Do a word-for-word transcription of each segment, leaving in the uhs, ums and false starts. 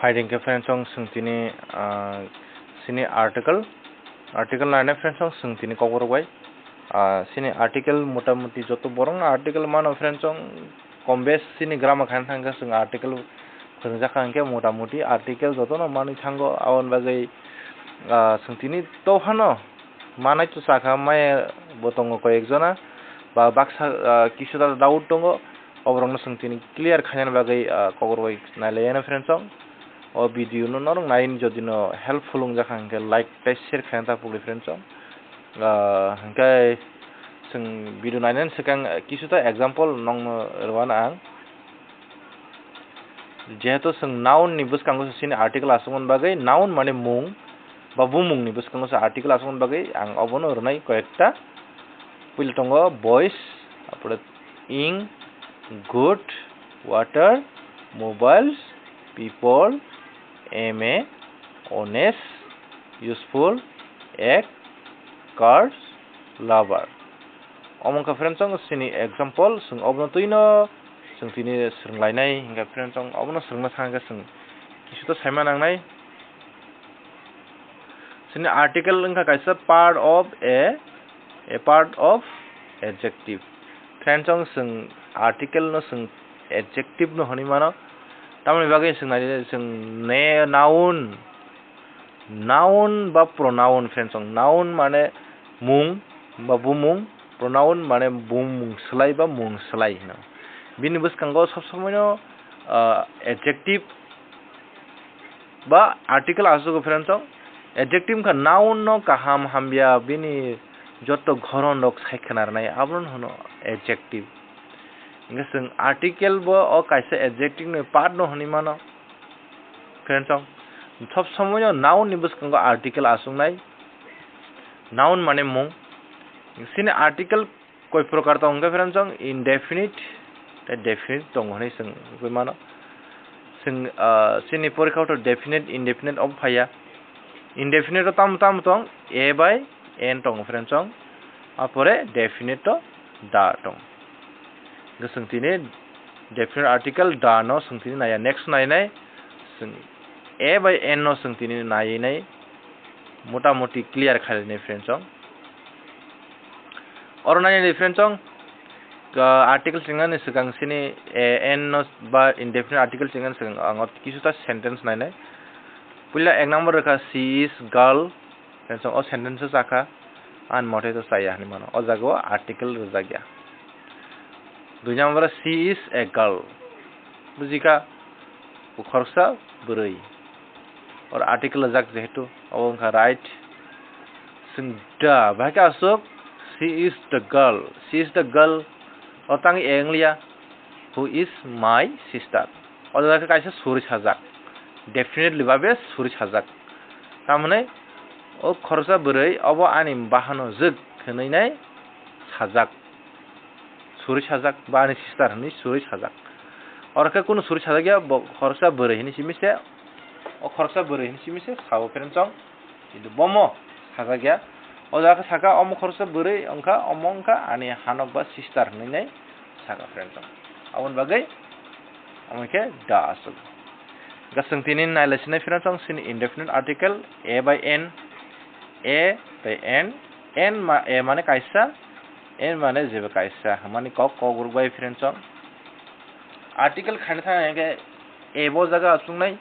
Phaidi hwnkhe friends, chwng tini, ah, chini article, article nainai friends, chwng tini kokborok bai. Ah, chini article motamuti joto borok no article mano friends, chwng kom bes chini grammar khaina thangkhe chwng article phwrwngjakha hwnkhe motamuti article jotono manwi thango. Aboni bagwi, ah, chwng tini dophano manai to sakha, maya bo tongo koi ek jona, ba baksa, ah, kisa doubt tongo, oborokno chwng tini clear khainani bagwi, ah, kokborok bai nailaiyano friends, chwng o video no norok nai jodi no helpful wngjakha hwnkhe like tei share khaina ta pukli friends, chwng, ah, hwnkhe chwng video nainani swkang, ah, kisa ta example nokno rwano ang. Jehetu chwng noun ni bwskango se chini article aswkmani bagwi, noun mane mung ba bumung ni bwskango se article aswkmani bagwi ang obono rwnai koyekta. Puila tongo boys, apore ing, good, water, mobiles, people, M A, honest, useful, egg, cars, lover. Omo wngkha friends, chwng chini example, chwng obono twino chwng tini swrwnglainai hwnkha friends, chwng obono swrwngna thangkhe chwng kisu to saima nangnai. Chini article wngkha kaisa part of a, a part of adjective. Friends, chwng article no chwng adjective no hwnwi mano. Tamoni bagwi chwng nai, chwng ne, noun, noun ba pronoun friends, chwng noun mane mung ba bumung, pronoun mane bumung swlai ba mung swlai hino. Bini bwskango sob somoino, ah, adjective ba article aswk friends, chwng adjective wngkha noun no kaham hamya bini joto goron rok sai khna rwnai, abono hwno adjective. Hwnkhe chwng article bo o kaisa adjective ni part no hwnwi mano. Friends, chwng sob somoino noun ni bwskango article aswknai. Noun mane mung. Chini article koi prokar tongo hwnkhe friends, chwng indefinite tei definite tongo hwnwi chwng wngwi mano. Chwng, ah, chini porikha o to definite, indefinite obo phaiya. Indefinite o tamo tamo tong? A bai N tongo friends, chwng. Apore definite o da tong. Hwnkhe chwng tini definite article da no chwng tini naiya. Next nainai chwng A bai N no chwng tini naiwi nai motamuti clear khainai friends, chwng. Oro nainai friends, chwng, ah, article chengnani swkang chini, eh, N no ba indefinite article chengnani swkang ang o kisu ta sentence nainai. Puila ek number rwkha, "She is girl." Friends, chwng o sentence o chakha, ani mote to chaya hinwi mano. O jaga o article rwjak ya. Dui number, "She is a girl." Bujikha, bo khoroksa bwrwi. Or article rwjak jehetu, obo wngkha right. Chwng da, bahai khe aswk, "She is the girl." She is the girl. O tang e wng liya, "Who is my sister?" O jaga khe kaisa suri sajak. Definitely babe suri sajak. Tamoni o khoroksa bwrwi obo ani bahano jwk hwnwi nai sajak. Suri sajak ba ani sister hwnwi suri sajak. Oro khe kunu suri sajak ya, bo khoroksa bwrwi hwnwi simi se, o khoroksa bwrwi hwnwi simi se sao friends, chwng. Kintu bomo sajak ya. O jaga khe saka omo khoroksa bwrwi wngkha, omo wngkha ani hanok ba sister hwnwi nai saka friends, chwng. Aboni bagwi omo khe da aswk. Hwnkhe chwng tini nailaisinai friends, chwng chini indefinite article A by N, A by N, N ma-, A mane kaisa, N mane jeba kaisa hwnmani kok, kokborok bai friends, chwng. Article khaina thang hwnkhe A bo jaga aswknai,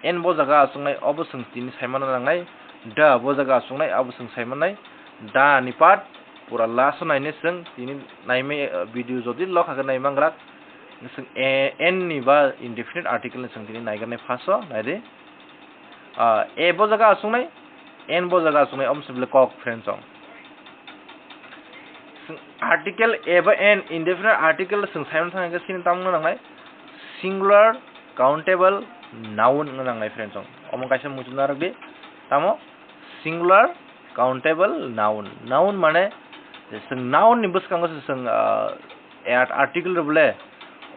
N bo jaga aswknai, obo chwng tini saimano nangnai, da bo jaga aswknai, abo chwng saimannai, da ni part pura last o nainai chwng tini naimai, eh, video jodi lokha khe naimangrak, chwng, eh, N ni ba indefinite article ni chwng tini naiganai first o, naidi. Ah, A bo jaga aswknai, N bo jaga aswknai, omo se bele kok friends, chwng. Article A ba N, indefinite article chwng saimano thang hwnkhe chini tamo wngna nangnai, singular countable noun wngna nangnai friends, chwng. Omo kaisa muchung narwk di, tamo singular countable noun. Noun mane chwng noun ni bwskango se chwng, ah, art-, article rw bole.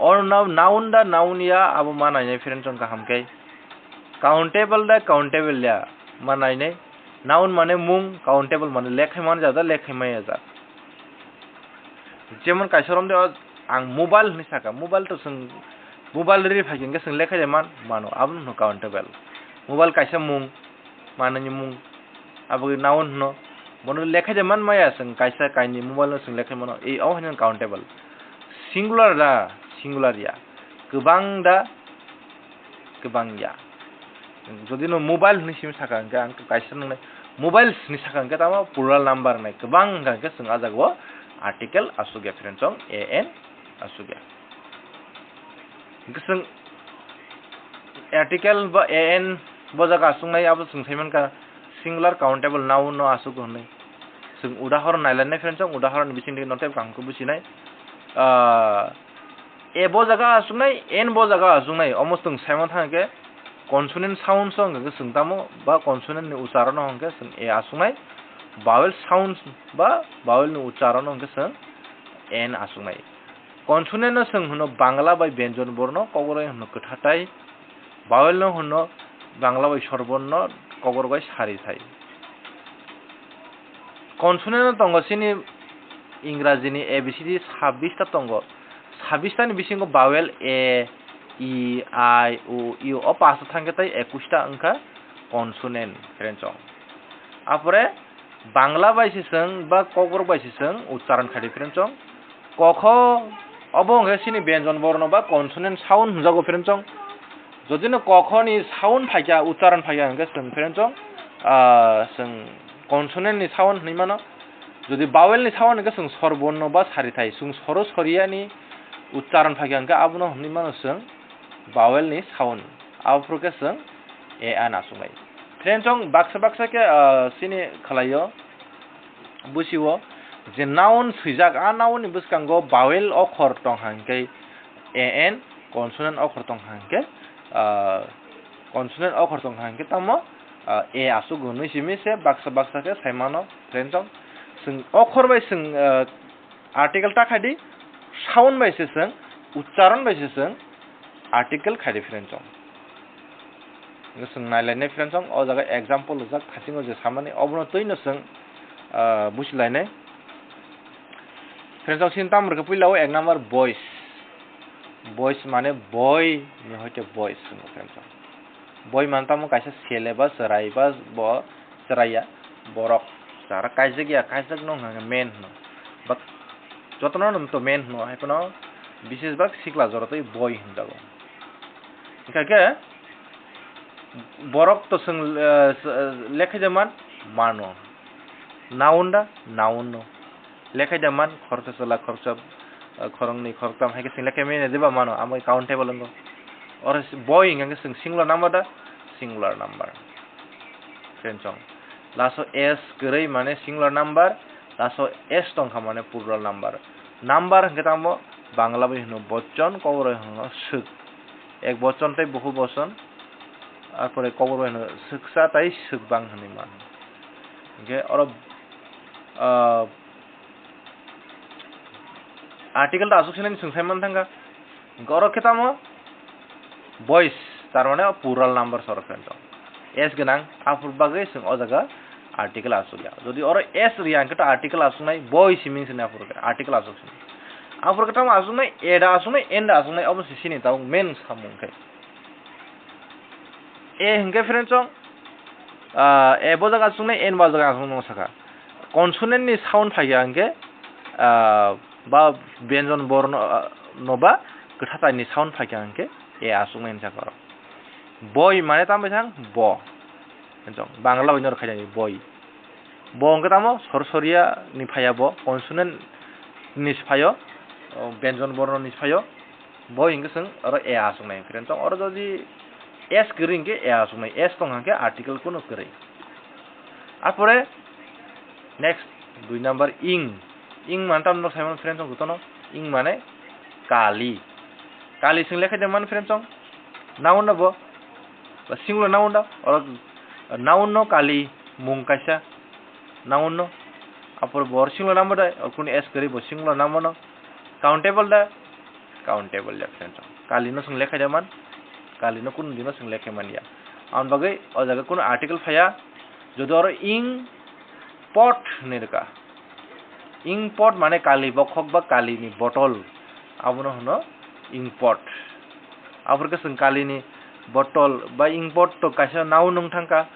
Or no-, noun da noun ya abo ma nainai friends, chwng kaham khe. Countable da countable ya ma nainai. Noun mane mung, countable mane lekhaima ya da lekhaima ya da. Jemon kaisa rom de ang mobile hwnwi saka, mobile to chwng Mobile ri phai khe chwng lekha de man, mano, abono hwno countable. Mobile kaisa mung, manani mung, abo noun hwno. Bono lekha de man maya chwng kaisa kainwi mobile no chwng lekha mano, ei o hwno countable. Singular da, singular ya. Kwbang da, kwbang ya. Jodi no mobile hwnwi simi saka hwnkhe ang kaisa nungnai mobile hwnwi saka hwnkhe tamo plural number wngnai kwbang wngkha hwnkhe chwng ah jagao article aswk ya friend chong, A N aswk ya. Hwnkhe chwng article ba A N bo jaga aswknai abo chwng sai mankha singular countable noun no aswk hwnwi. Chwng udahoron nailainai friend chong, udahoron bisingtwi no tei kaham khe businai. Ah, A bo jaga aswknai, N bo jaga aswknai, omo chwng saimano thang khe consonant sound song hwnkhe chwng tamo ba consonant ni ucharon no hwnkhe chwng A aswknai, vowel sound ba vowel ni ucharon no hwnkhe chwng N aswknai. Consonant no chwng hwno Bangla bai Benjon Borno, Kokborok hwno kwthatai, vowel no hwno Bangla bai Swarborno, Kokborok bai Sarithai. Consonant no tongo chini Ingraji ni A B C D sabbish ta tongo. Sabbish ta ni bisingo vowel A, E, I, O, U o pasto thangkhe tei ekush ta wngkha consonant, friend chong. Apore Bangla bai se chwng ba Kokborok bai se chwng ucharon khai di, friend chong. Kokho obo hwnkhe chini Benjon Borno ba consonant sound hwnjago, friend chong. Jodi no kokho ni sound phaikha, ucharon phaikha hwnkhe chwng, friend chong, ah, chwng consonant ni sound hwnwi mano. Jodi vowel ni sound hwnkhe chwng Swarborno ba Sarithai, chwng soro soriya ni ucharon phaikha hwnkhe abono hwnwi mano chwng vowel ni sound. Aphuru khe chwng A N aswknai. Friend chong baksa baksa khe, ah, chini khwlaio. Busiwo je noun swijak, a noun ni bwskango vowel okhor tongkha hwnkhe A N, consonant okhor tongkha hwnkhe, ah, consonant okhor tongkha hwnkhe tamo, ah, A aswk hwnwi simi se baksa baksa khe sai mano, friend chong. Chwng okhor bai chwng, ah, article ta khai di, sound bai se chwng, ucharon bai se chwng article khai di, friend chong. Hwnkhe chwng nailainai, friend chong, o jaga example rijak, thasingo je samani, obono twino chwng, ah, buchilainai. Friend chong, chini tamo rwkhe puila o ek number boys. Boys mane boy ni hoite boys hwno, friend chong. Boy mane tamo kaisa sele ba chwrai ba bo chwraiya, borok chara kaijak ya, kaijak no hwnkha khe men hwno. Ba jotono no to men hwno, hai phano bises bak sikla jora tei boy hwnjago. Hwnkha khe borok to chwng, eh, lekha de man, mano. Noun da, noun no. Lekha de man, khoroksa chwla, khoroksa, eh, khoroknwi, khoroktham, hai khe chwng lekha manya de ba mano, amo countable wngo. Oro boy hwnkha khe chwng singular number da, singular number. Friend chong. Laso S kwrwi mane singular number, laso S tongkha mane plural number. Number hwnkhe tamo Bangla bai hwno bochon, Kokborok bai hwno swk. Ek bochon tei bohu bochon, arpore Kokborok bai hwno swksa tei swkbang hwnwi mano. Hwnkhe oro, ah, article ta aswk sinani chwng sai man thangkha. Hwnkhe oro khe tamo boys, tar mane plural number soro, friend chong. S gwnang, aphuru bagwi chwng o jaga article aswk ya. Jodi oro S riya hwnkhe to article aswknai, boy siming sini aphuru khe article aswk sini. Aphuru khe tamo aswknai, A da aswknai, N da aswknai, obo se sini tabuk main samung khe. A hwnkhe, friend chong, ah, A bo jaga aswknai, N bo jaga aswknai saka. Consonant ni sound phaikha hwnkhe, ah, ba benjon borno, ah, no ba kwthatai ni sound phaikha hwnkhe A aswknai hinwi sakha oro. Boy mane tamo thang bo. Hinwi Bangla bai norok khainani boy. Bo hwnkhe tamo sor soriya ni phaiya bo, consonant ni se phaio, o, benjon borno ni se phaio. Bo hwnkhe chwng oro A aswknai, friend chong. Oro jodi S kwrwi hwnkhe A aswknai, S tong hwnkhe article kunu kwrwi. Apore next dui number ing. Ing mane tamo norok sai mano, friend chong, jotono. Ing mane kali. Kali chwng lekha de man, friend chong. Noun no bo. Ba singular noun da. Oro noun no kali mung kaisa. Noun no. Apor bo oro singular number da. Oro kunu S kwrwi bo singular number no. Countable da. Countable ya, friend chong. Kali no chwng lekha de man. Kali no kunu dino chwng lekha man ya. Aboni bagwi o jaga kunu article phaiya. Jodi oro ing pot hinwi rwkha. Ing pot mane kali bokhok ba kali ni botol. Abono hwno ing pot. Aphuru khe chwng kalini bottle ba inkpot to kaisa noun wng thangkha,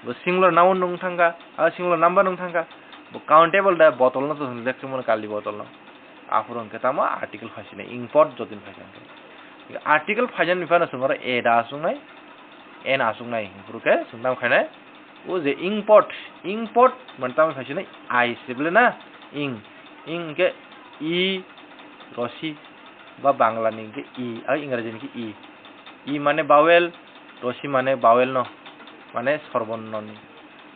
bo singular noun wng thangkha, a singular number wng thangkha, bo countable da bottle no to chwng lekchwng mano kali bottle no. Aphuru hwnkhe tamo article phaisinai, inkpot jotoni phaikha hwnkhe. Article phainani phano chwng oro a da aswknai, n aswknai, aphuru khe chwng tamo khainai, o je inkpot, inkpot mane tamo phaisinai, I se bole na, ing, ing hwnkhe i, rosi, ba Bangla ni hwnkhe i, a Ingraji ni hwnkhe i. I mane vowel, rosi mane vowel no, mane sorborno ni.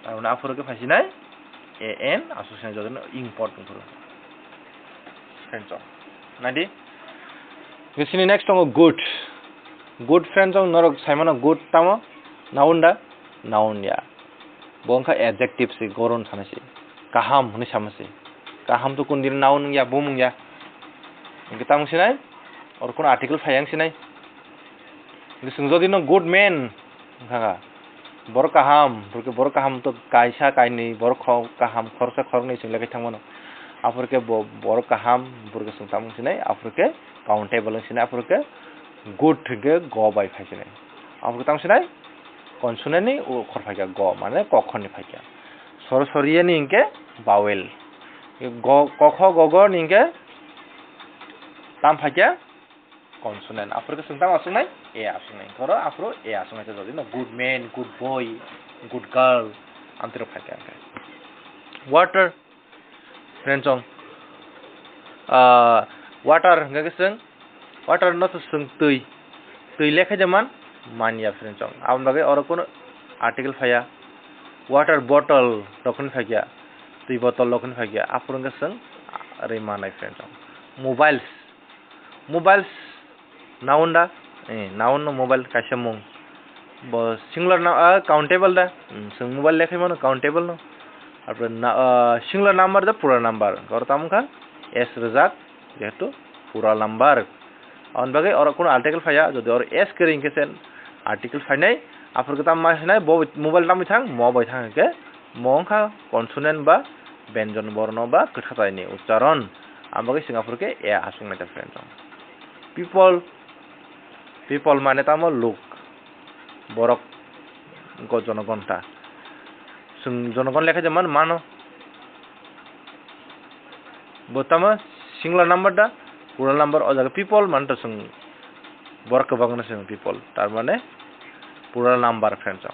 Tar mane aphuru khe phaisinai, a n aswknai jotoni inkpot wngphuru. Friends, o. Naidi. Bisini next tongo good. Good, friends, o norok saimano good tamo? Noun da? Noun ya. Bo wngkha adjective se, goron sana se. Kaham hwnwi sama se. Kaham to kundin noun wngya, bumung ya. Hwnkhe tamo sinai? Oro kono article phai yang sinai? Hwnkhe chwng jodi no good man wngkha kha, borok kaham, borok kaham to kaisa kainwi, borok kho-, kaham khoroksa khoroknwi chwng lekha thangmano. Aphuru khe bo borok kaham, borok chwng tamo sinai, aphuru khe countable wng sinai, aphuru khe good hwnkhe go bai phai sinai. Aphuru khe tamo sinai? Consonant ni ukhor phaikha go, mane kokhor ni phaikha. Sor soriye ni hwnkhe vowel. Go, kokho gogo ni hwnkhe tam phaikha consonant. Aphuru khe chwng tamo aswknai? A aswknai. Horo aphuru a aswknai khe jodi no good man, good boy, good girl. Amtwrwk phaikha hwnkhe. Water. Friends, o, ah, water hwnkha khe chwng, water no to chwng twi, twi lekha de man, manya, friends, o. Aboni bagwi oro kono article phaiya, water bottle rok hwnwi phaikha, twi bottle rok hwnwi phaikha, aphuru hwnkhe chwng, ah, rwi manai, friends, o. Mobiles, Mobiles, noun da? Eh, noun no mobile kaisa mung. Bo singular na, ah, countable da? Hmm, chwng mobile lekhai mano countable no. Arpore na, ah, singular number da plural number. Oro tamo wngkha s rwjak, jehetu plural number. Aboni bagwi oro kono article phaiya, jodi oro s kwrwi hwnkhe se article phainai, aphuru khe tamo ma sinai, bo mobile tamo thang, mo bai thang hwnkhe, mo wngkha consonant ba benjon borno ba kwtha taini uchcharon. Aboni bagwi chwng aphuru khe a aswknai ta, friends, o. People, people mane tamo luk, borok, go jonogon ta. Chwng jonogon lekha de man mano. Bo tamo singular number da, plural number, o jaga people mane to chwng borok kwbangma no chwng people, tar mane plural number, friends, o.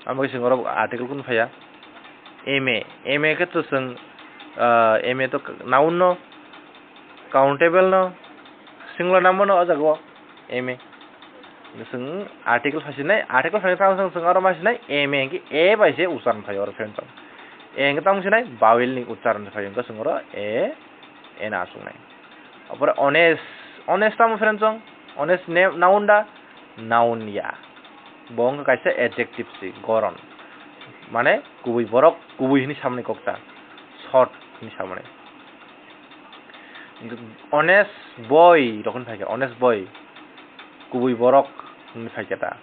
Amo khe chwng oro article kunu phaiya. M A, M A khe to chwng, ah, M A to noun no, countable no, singular number no o jaga o M A. Chwng article phaisinai, article phainai tamo chwng, chwng oro ma sinai M A hwnkhe A bai se uchcharon phai oro, friends, o. A hwnkhe tamo sinai vowel ni uchcharon phai, hwnkhe chwng oro A N aswknai. Apore honest, honest tamo, friends, o? Honest ne-, noun da? Noun ya. Bo wngkha kaisa adjective si, goron. Mane kubui borok, kubui hwnwi samani kok ta. Short hwnwi samani. Honest boy rok hwnwi phaikha, honest boy. Kubui borok hwnwi phaikha ta.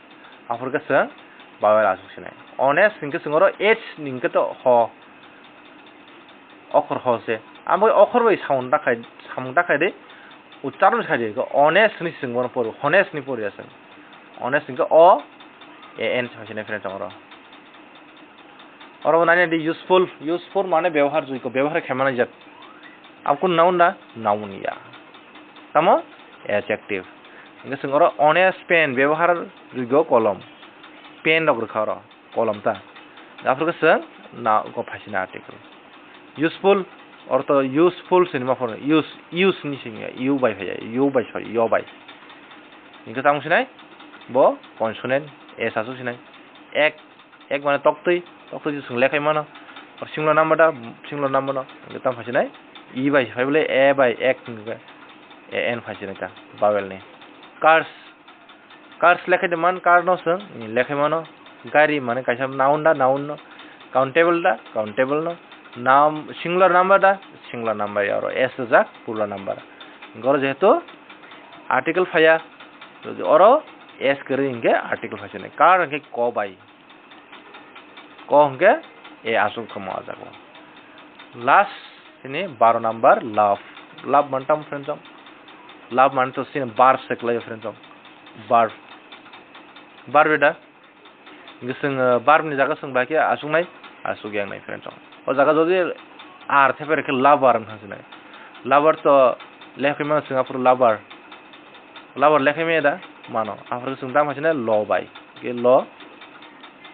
Aphuru khe chwng vowel aswk sinai. Honest hwnkhe chwng oro H ni hwnkhe to ho. Okhor ho se. Amo okhor bai samung ta khai, samung ta khai de. Uchcharon khai de. Honest hwnwi chwng bono poro. Honest hwnwi pori ya chwng. Honest hwnkhe O A N se phai sinai, friends, oro. Oro bo nai di useful. Useful mane bebohar joigyo, bebohar khe manai jat. Abo kunu noun da? Noun ya. Tamo? Adjective. Hwnkhe chwng oro honest pen, bebohar joigyo kolom. Pen rok rwkha oro, kolom ta. Aphuru khe chwng na go phai sinai article. Useful, oro to useful se hinwi ma phano. Use, use ni simi ya. U bai phai ya. U bai soi, yo bai. Hwnkhe tamo sinai? Bo consonant, S aswk sinai. Ek, ek mane toktwi, toktwi se chwng lekhai mano. Oro singular number da, singular number no. Hwnkhe tamo phai sinai? E bai phai bole A bai ek hwnkhe A N phai sinai ta, vowel ni. Cars, cars lekhai de man, car no chwng lekhai mano. Gari mane kaisa noun da, noun no. Countable da, countable no. Nam, singular number da, singular number ya, oro S rwjak, plural number. Hwnkhe oro jehetu article phaiya, oro S kwrwi hwnkhe article phai sinai. Car hwnkhe ko bai. Ko hwnkhe A aswk thangma o jaga o. Last sini baro number, love. Love mane tamo, friends, o? Love mane to sini verb se kwlaio, friends, o. Verb. Verb da. Hingke chwng, uh, verb ni jaga chwng bai khe aswk nai, aswk yang nai, friends. O jaga jodi are thepai rw khe lover wngkha sinai. Lover to lekhwi mano chwng aphuru lover. Lover lekhwi maya da? Mano. Aphuru chwng tamo sinai lo bai. Hingke lo,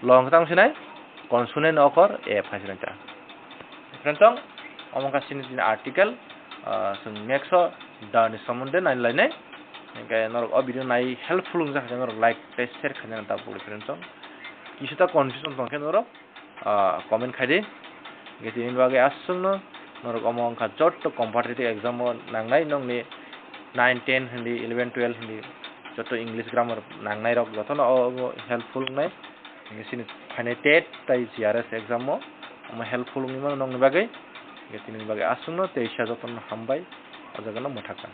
lo wngkha tamo sinai consonant okor a phai sinai ta. Friends, omo wngkha chini tini article, ah, chwng next o da ni somonde nai lainai. Hingke norok o video nai helpful wngjak khe norok like tei share khainani ta bwlwi, friends. Kisa ta confusion tong khe norok, ah, comment khai di. Hingke tini bagwi aswkno norok omo wngkha jotto competitive exam o nangnai nokni nine, ten hindi, eleven, twelve hindi, jotto English grammar nangnai rok jotono o, omo helpful wngnai. Hingke chini phainai tet tei G R S exam o omo helpful wngwi mano nokni bagwi. Hingke tini bagwi aswkno teisa jotono hambai, o jagano mwthakha.